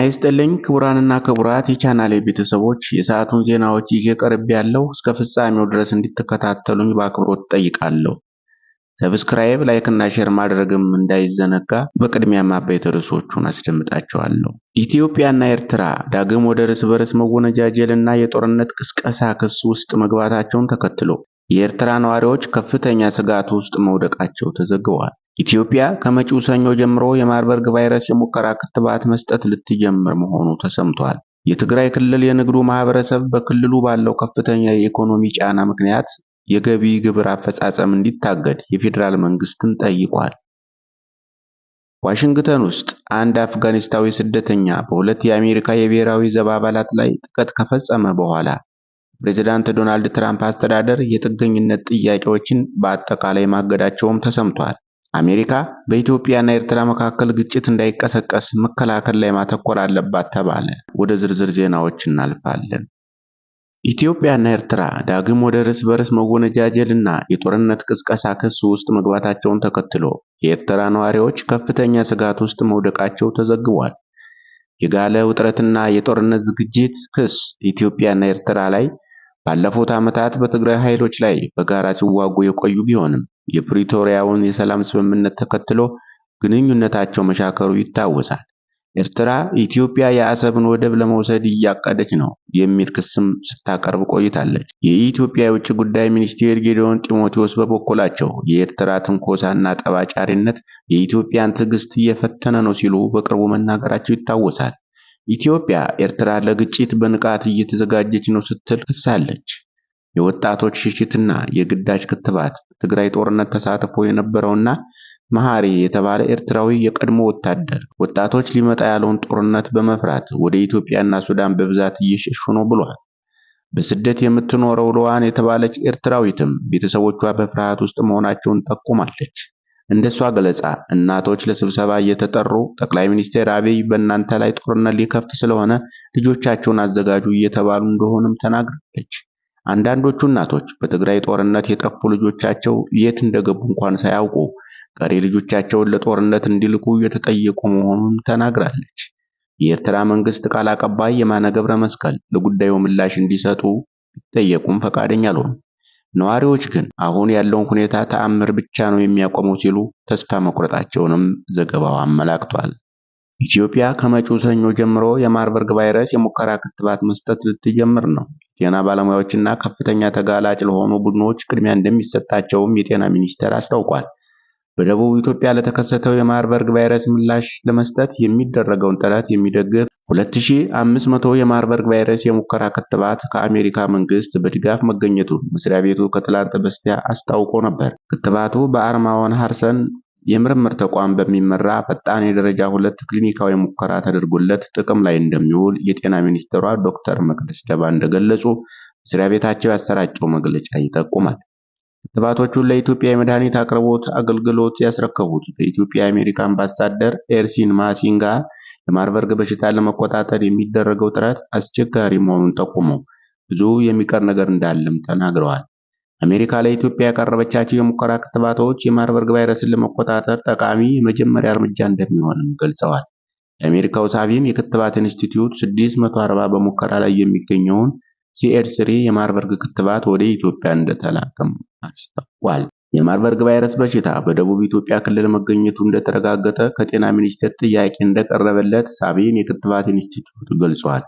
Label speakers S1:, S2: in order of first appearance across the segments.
S1: ይስጥልኝ ክቡራንና ክቡራት የቻናሌ ቤተሰቦች፣ የሰዓቱን ዜናዎች ይዤ ቀርቤያለሁ። እስከ ፍጻሜው ድረስ እንድትከታተሉኝ በአክብሮት እጠይቃለሁ። Subscribe፣ like እና share ማድረግም እንዳይዘነጋ። በቅድሚያም አበይት ርዕሶቹን አስደምጣቸዋለሁ። ኢትዮጵያና ኤርትራ ዳግም ወደ እርስ በርስ መወነጃጀልና የጦርነት ቅስቀሳ ክስ ውስጥ መግባታቸውን ተከትሎ የኤርትራ ነዋሪዎች ከፍተኛ ስጋት ውስጥ መውደቃቸው ተዘግቧል። ኢትዮጵያ ከመጪው ሰኞ ጀምሮ የማርበርግ ቫይረስ የሙከራ ክትባት መስጠት ልትጀምር መሆኑ ተሰምቷል። የትግራይ ክልል የንግዱ ማህበረሰብ በክልሉ ባለው ከፍተኛ የኢኮኖሚ ጫና ምክንያት የገቢ ግብር አፈጻጸም እንዲታገድ የፌዴራል መንግስትን ጠይቋል። ዋሽንግተን ውስጥ አንድ አፍጋኒስታዊ ስደተኛ በሁለት የአሜሪካ የብሔራዊ ዘብ አባላት ላይ ጥቃት ከፈጸመ በኋላ የፕሬዝዳንት ዶናልድ ትራምፕ አስተዳደር የጥገኝነት ጥያቄዎችን በአጠቃላይ ማገዳቸውም ተሰምቷል። አሜሪካ በኢትዮጵያና ኤርትራ መካከል ግጭት እንዳይቀሰቀስ መከላከል ላይ ማተኮር አለባት ተባለ። ወደ ዝርዝር ዜናዎች እናልፋለን። ኢትዮጵያና ኤርትራ ዳግም ወደ እርስ በርስ መወነጃጀልና የጦርነት ቅስቀሳ ክስ ውስጥ መግባታቸውን ተከትሎ የኤርትራ ነዋሪዎች ከፍተኛ ስጋት ውስጥ መውደቃቸው ተዘግቧል። የጋለ ውጥረትና የጦርነት ዝግጅት ክስ ኢትዮጵያና ኤርትራ ላይ ባለፉት ዓመታት በትግራይ ኃይሎች ላይ በጋራ ሲዋጉ የቆዩ ቢሆንም የፕሪቶሪያውን የሰላም ስምምነት ተከትሎ ግንኙነታቸው መሻከሩ ይታወሳል። ኤርትራ ኢትዮጵያ የአሰብን ወደብ ለመውሰድ እያቀደች ነው የሚል ክስም ስታቀርብ ቆይታለች። የኢትዮጵያ የውጭ ጉዳይ ሚኒስትር ጌዲዮን ጢሞቴዎስ በበኩላቸው የኤርትራ ትንኮሳና ጠብ ጫሪነት የኢትዮጵያን ትዕግስት እየፈተነ ነው ሲሉ በቅርቡ መናገራቸው ይታወሳል። ኢትዮጵያ ኤርትራ ለግጭት በንቃት እየተዘጋጀች ነው ስትል ከሳለች። የወጣቶች ሽሽትና የግዳጅ ክትባት በትግራይ ጦርነት ተሳትፎ የነበረውና መሐሪ የተባለ ኤርትራዊ የቀድሞ ወታደር ወጣቶች ሊመጣ ያለውን ጦርነት በመፍራት ወደ ኢትዮጵያና ሱዳን በብዛት እየሸሹ ነው ብሏል። በስደት የምትኖረው ሎዋን የተባለች ኤርትራዊትም ቤተሰቦቿ በፍርሃት ውስጥ መሆናቸውን ጠቁማለች። እንደሷ ገለጻ እናቶች ለስብሰባ እየተጠሩ ጠቅላይ ሚኒስትር አብይ በእናንተ ላይ ጦርነት ሊከፍት ስለሆነ ልጆቻቸውን አዘጋጁ እየተባሉ እንደሆነም ተናግራለች። አንዳንዶቹ እናቶች በትግራይ ጦርነት የጠፉ ልጆቻቸው የት እንደገቡ እንኳን ሳያውቁ ቀሪ ልጆቻቸውን ለጦርነት እንዲልኩ እየተጠየቁ መሆኑን ተናግራለች። የኤርትራ መንግስት ቃል አቀባይ የማነ ገብረ መስቀል ለጉዳዩ ምላሽ እንዲሰጡ ቢጠየቁም ፈቃደኛ አልሆኑም። ነዋሪዎች ግን አሁን ያለውን ሁኔታ ተአምር ብቻ ነው የሚያቆመው ሲሉ ተስፋ መቁረጣቸውንም ዘገባው አመላክቷል። ኢትዮጵያ ከመጪው ሰኞ ጀምሮ የማርበርግ ቫይረስ የሙከራ ክትባት መስጠት ልትጀምር ነው። የጤና ባለሙያዎችና ከፍተኛ ተጋላጭ ለሆኑ ቡድኖች ቅድሚያ እንደሚሰጣቸውም የጤና ሚኒስቴር አስታውቋል። በደቡብ ኢትዮጵያ ለተከሰተው የማርበርግ ቫይረስ ምላሽ ለመስጠት የሚደረገውን ጥረት የሚደግፍ 2500 የማርበርግ ቫይረስ የሙከራ ክትባት ከአሜሪካ መንግስት በድጋፍ መገኘቱን መስሪያ ቤቱ ከትላንት በስቲያ አስታውቆ ነበር። ክትባቱ በአርማወር ሃንሰን የምርምር ተቋም በሚመራ ፈጣን የደረጃ 2 ክሊኒካዊ ሙከራ ተደርጎለት ጥቅም ላይ እንደሚውል የጤና ሚኒስትሯ ዶክተር መቅደስ ዳባ እንደገለጹ መስሪያ ቤታቸው ያሰራጨው መግለጫ ይጠቁማል። ክትባቶቹን ለኢትዮጵያ የመድኃኒት አቅርቦት አገልግሎት ያስረከቡት በኢትዮጵያ የአሜሪካ አምባሳደር ኤርሲን ማሲንጋ የማርበርግ በሽታን ለመቆጣጠር የሚደረገው ጥረት አስቸጋሪ መሆኑን ጠቁመው ብዙ የሚቀር ነገር እንዳለም ተናግረዋል። አሜሪካ ለኢትዮጵያ ያቀረበቻቸው የሙከራ ክትባቶች የማርበርግ ቫይረስን ለመቆጣጠር ጠቃሚ የመጀመሪያ እርምጃ እንደሚሆንም ገልጸዋል። የአሜሪካው ሳቪን የክትባት ኢንስቲትዩት 640 በሙከራ ላይ የሚገኘውን ሲኤድ3 የማርበርግ ክትባት ወደ ኢትዮጵያ እንደተላከም አስታውቋል። የማርበርግ ቫይረስ በሽታ በደቡብ ኢትዮጵያ ክልል መገኘቱ እንደተረጋገጠ ከጤና ሚኒስቴር ጥያቄ እንደቀረበለት ሳቪን የክትባት ኢንስቲትዩት ገልጿል።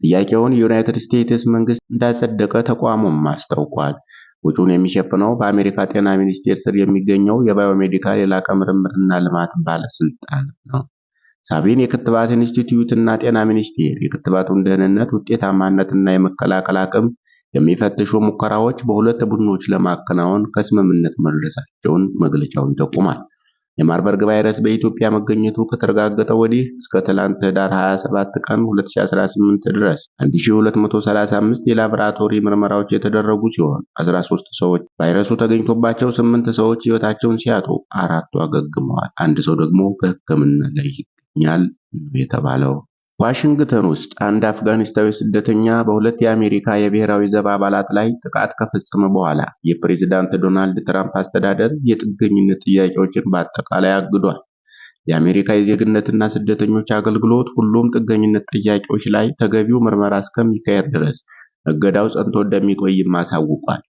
S1: ጥያቄውን የዩናይትድ ስቴትስ መንግስት እንዳጸደቀ ተቋሙም አስታውቋል። ወጪውን የሚሸፍነው በአሜሪካ ጤና ሚኒስቴር ስር የሚገኘው የባዮሜዲካል የላቀ ምርምርና ልማት ባለስልጣን ነው። ሳቪን የክትባት ኢንስቲትዩት እና ጤና ሚኒስቴር የክትባቱን ደህንነት፣ ውጤታማነትና የመከላከል አቅም የሚፈትሹ ሙከራዎች በሁለት ቡድኖች ለማከናወን ከስምምነት መድረሳቸውን መግለጫው ይጠቁማል። የማርበርግ ቫይረስ በኢትዮጵያ መገኘቱ ከተረጋገጠ ወዲህ እስከ ትላንት ህዳር 27 ቀን 2018 ድረስ 1235 የላቦራቶሪ ምርመራዎች የተደረጉ ሲሆን 13 ሰዎች ቫይረሱ ተገኝቶባቸው 8 ሰዎች ህይወታቸውን ሲያጡ 4ቱ አገግመዋል። አንድ ሰው ደግሞ በሕክምና ላይ ይገኛል ነው የተባለው። ዋሽንግተን ውስጥ አንድ አፍጋኒስታዊ ስደተኛ በሁለት የአሜሪካ የብሔራዊ ዘብ አባላት ላይ ጥቃት ከፈጸመ በኋላ የፕሬዝዳንት ዶናልድ ትራምፕ አስተዳደር የጥገኝነት ጥያቄዎችን በአጠቃላይ አግዷል። የአሜሪካ የዜግነትና ስደተኞች አገልግሎት ሁሉም ጥገኝነት ጥያቄዎች ላይ ተገቢው ምርመራ እስከሚካሄድ ድረስ እገዳው ጸንቶ እንደሚቆይም አሳውቋል።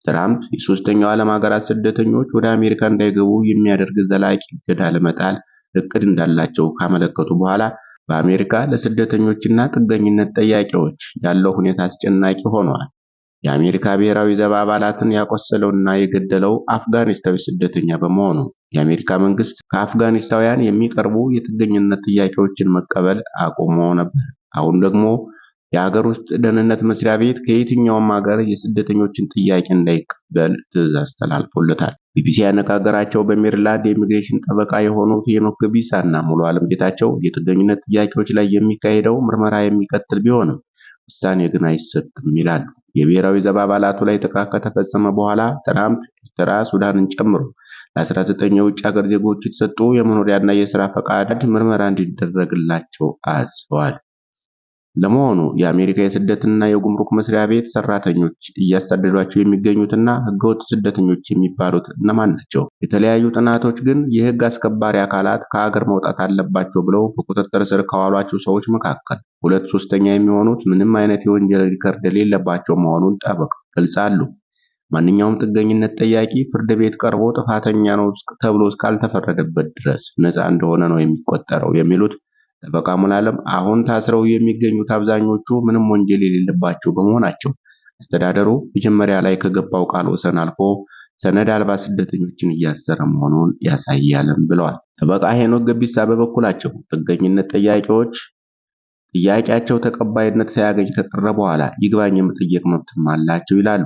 S1: ትራምፕ የሶስተኛው ዓለም ሀገራት ስደተኞች ወደ አሜሪካ እንዳይገቡ የሚያደርግ ዘላቂ እገዳ ለመጣል እቅድ እንዳላቸው ካመለከቱ በኋላ በአሜሪካ ለስደተኞችና ጥገኝነት ጠያቂዎች ያለው ሁኔታ አስጨናቂ ሆኗል። የአሜሪካ ብሔራዊ ዘብ አባላትን ያቆሰለውና የገደለው አፍጋኒስታዊ ስደተኛ በመሆኑ የአሜሪካ መንግስት ከአፍጋኒስታውያን የሚቀርቡ የጥገኝነት ጥያቄዎችን መቀበል አቁሞ ነበር። አሁን ደግሞ የሀገር ውስጥ ደህንነት መስሪያ ቤት ከየትኛውም ሀገር የስደተኞችን ጥያቄ እንዳይቀበል ትዕዛዝ ተላልፎለታል። ቢቢሲ ያነጋገራቸው በሜሪላንድ የኢሚግሬሽን ጠበቃ የሆኑት ሄኖክ ገቢሳ እና ሙሉ ዓለም ጌታቸው የጥገኝነት ጥያቄዎች ላይ የሚካሄደው ምርመራ የሚቀጥል ቢሆንም ውሳኔ ግን አይሰጥም ይላሉ። የብሔራዊ ዘብ አባላቱ ላይ ጥቃት ከተፈጸመ በኋላ ትራምፕ ኤርትራ፣ ሱዳንን ጨምሮ ለ19 የውጭ ሀገር ዜጎች የተሰጡ የመኖሪያና የስራ ፈቃድ ምርመራ እንዲደረግላቸው አዘዋል። ለመሆኑ የአሜሪካ የስደትና የጉምሩክ መስሪያ ቤት ሰራተኞች እያሳደዷቸው የሚገኙትና ህገወጥ ስደተኞች የሚባሉት እነማን ናቸው? የተለያዩ ጥናቶች ግን የህግ አስከባሪ አካላት ከሀገር መውጣት አለባቸው ብለው በቁጥጥር ስር ካዋሏቸው ሰዎች መካከል 2/3 የሚሆኑት ምንም አይነት የወንጀል ሪከርድ የሌለባቸው መሆኑን ጠበቃው ይገልጻሉ። ማንኛውም ጥገኝነት ጠያቂ ፍርድ ቤት ቀርቦ ጥፋተኛ ነው ተብሎ እስካልተፈረደበት ድረስ ነፃ እንደሆነ ነው የሚቆጠረው የሚሉት ጠበቃ ሙሉዓለም አሁን ታስረው የሚገኙት አብዛኞቹ ምንም ወንጀል የሌለባቸው በመሆናቸው አስተዳደሩ መጀመሪያ ላይ ከገባው ቃል ወሰን አልፎ ሰነድ አልባ ስደተኞችን እያሰረ መሆኑን ያሳያልም ብለዋል። ጠበቃ ሄኖክ ገቢሳ በበኩላቸው ጥገኝነት ጠያቂዎች ጥያቄያቸው ተቀባይነት ሳያገኝ ከቀረ በኋላ ይግባኝ የመጠየቅ መብትም አላቸው ይላሉ።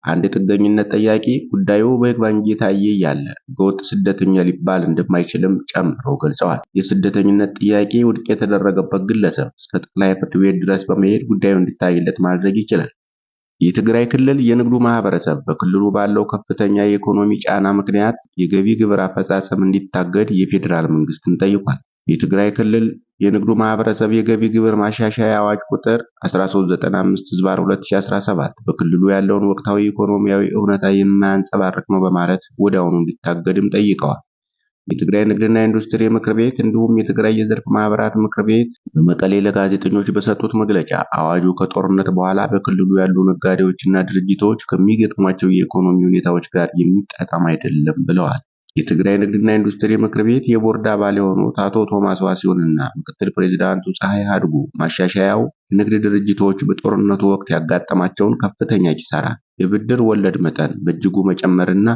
S1: አንድ ጥገኝነት ጠያቂ ጉዳዩ በይግባኝ እየታየ እያለ ህገወጥ ስደተኛ ሊባል እንደማይችልም ጨምረው ገልጸዋል። የስደተኝነት ጥያቄ ውድቅ የተደረገበት ግለሰብ እስከ ጠቅላይ ፍርድ ቤት ድረስ በመሄድ ጉዳዩ እንዲታይለት ማድረግ ይችላል። የትግራይ ክልል የንግዱ ማህበረሰብ በክልሉ ባለው ከፍተኛ የኢኮኖሚ ጫና ምክንያት የገቢ ግብር አፈጻጸም እንዲታገድ የፌዴራል መንግስትን ጠይቋል። የትግራይ ክልል የንግዱ ማህበረሰብ የገቢ ግብር ማሻሻያ አዋጅ ቁጥር 1395/2017 በክልሉ ያለውን ወቅታዊ ኢኮኖሚያዊ እውነታ የማያንጸባርቅ ነው በማለት ወዲያውኑ እንዲታገድም ጠይቀዋል። የትግራይ ንግድና ኢንዱስትሪ ምክር ቤት እንዲሁም የትግራይ የዘርፍ ማህበራት ምክር ቤት በመቀሌ ለጋዜጠኞች በሰጡት መግለጫ አዋጁ ከጦርነት በኋላ በክልሉ ያሉ ነጋዴዎችና ድርጅቶች ከሚገጥሟቸው የኢኮኖሚ ሁኔታዎች ጋር የሚጣጣም አይደለም ብለዋል። የትግራይ ንግድና ኢንዱስትሪ ምክር ቤት የቦርድ አባል የሆኑት አቶ ቶማስ ዋሲሁንና ምክትል ፕሬዚዳንቱ ፀሐይ ሀድጉ ማሻሻያው የንግድ ድርጅቶች በጦርነቱ ወቅት ያጋጠማቸውን ከፍተኛ ኪሳራ፣ የብድር ወለድ መጠን በእጅጉ መጨመርና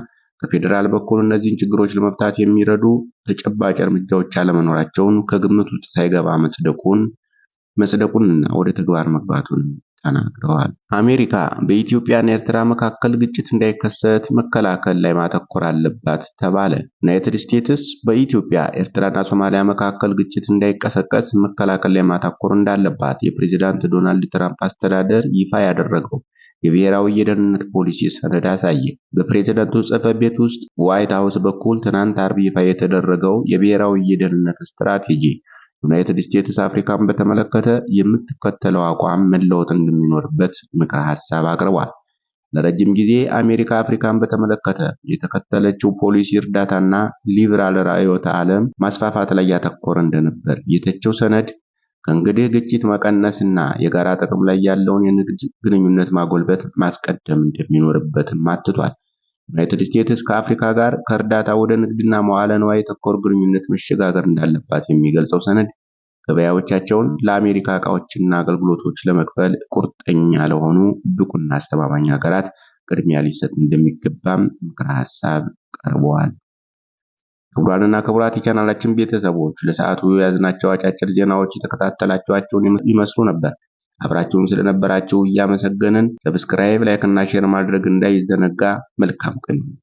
S1: ከፌዴራል በኩል እነዚህን ችግሮች ለመፍታት የሚረዱ ተጨባጭ እርምጃዎች አለመኖራቸውን ከግምት ውስጥ ሳይገባ መጽደቁንና ወደ ተግባር መግባቱንም ተናግረዋል። አሜሪካ በኢትዮጵያና ኤርትራ መካከል ግጭት እንዳይከሰት መከላከል ላይ ማተኮር አለባት ተባለ። ዩናይትድ ስቴትስ በኢትዮጵያ፣ ኤርትራና ሶማሊያ መካከል ግጭት እንዳይቀሰቀስ መከላከል ላይ ማተኮር እንዳለባት የፕሬዚዳንት ዶናልድ ትራምፕ አስተዳደር ይፋ ያደረገው የብሔራዊ የደህንነት ፖሊሲ ሰነድ አሳየ። በፕሬዝዳንቱ ጽሕፈት ቤት ውስጥ ዋይት ሀውስ በኩል ትናንት አርብ ይፋ የተደረገው የብሔራዊ የደህንነት ስትራቴጂ ዩናይትድ ስቴትስ አፍሪካን በተመለከተ የምትከተለው አቋም መለወጥ እንደሚኖርበት ምክረ ሀሳብ አቅርቧል። ለረጅም ጊዜ አሜሪካ አፍሪካን በተመለከተ የተከተለችው ፖሊሲ እርዳታና ሊበራል ርዕዮተ ዓለም ማስፋፋት ላይ ያተኮረ እንደነበር የተቸው ሰነድ ከእንግዲህ ግጭት መቀነስና የጋራ ጥቅም ላይ ያለውን የንግድ ግንኙነት ማጎልበት ማስቀደም እንደሚኖርበትም አትቷል። ዩናይትድ ስቴትስ ከአፍሪካ ጋር ከእርዳታ ወደ ንግድና መዋዕለ ንዋይ ተኮር ግንኙነት መሸጋገር እንዳለባት የሚገልጸው ሰነድ ገበያዎቻቸውን ለአሜሪካ ዕቃዎችና አገልግሎቶች ለመክፈል ቁርጠኛ ለሆኑ ብቁና አስተማማኝ ሀገራት ቅድሚያ ሊሰጥ እንደሚገባም ምክረ ሀሳብ ቀርበዋል። ክቡራንና ክቡራት የቻናላችን ቤተሰቦች ለሰዓቱ የያዝናቸው አጫጭር ዜናዎች የተከታተላችኋቸውን ይመስሉ ነበር። አብራችሁን ስለነበራችሁ እያመሰገንን subscribe፣ like እና share ማድረግ እንዳይዘነጋ። መልካም ቀን።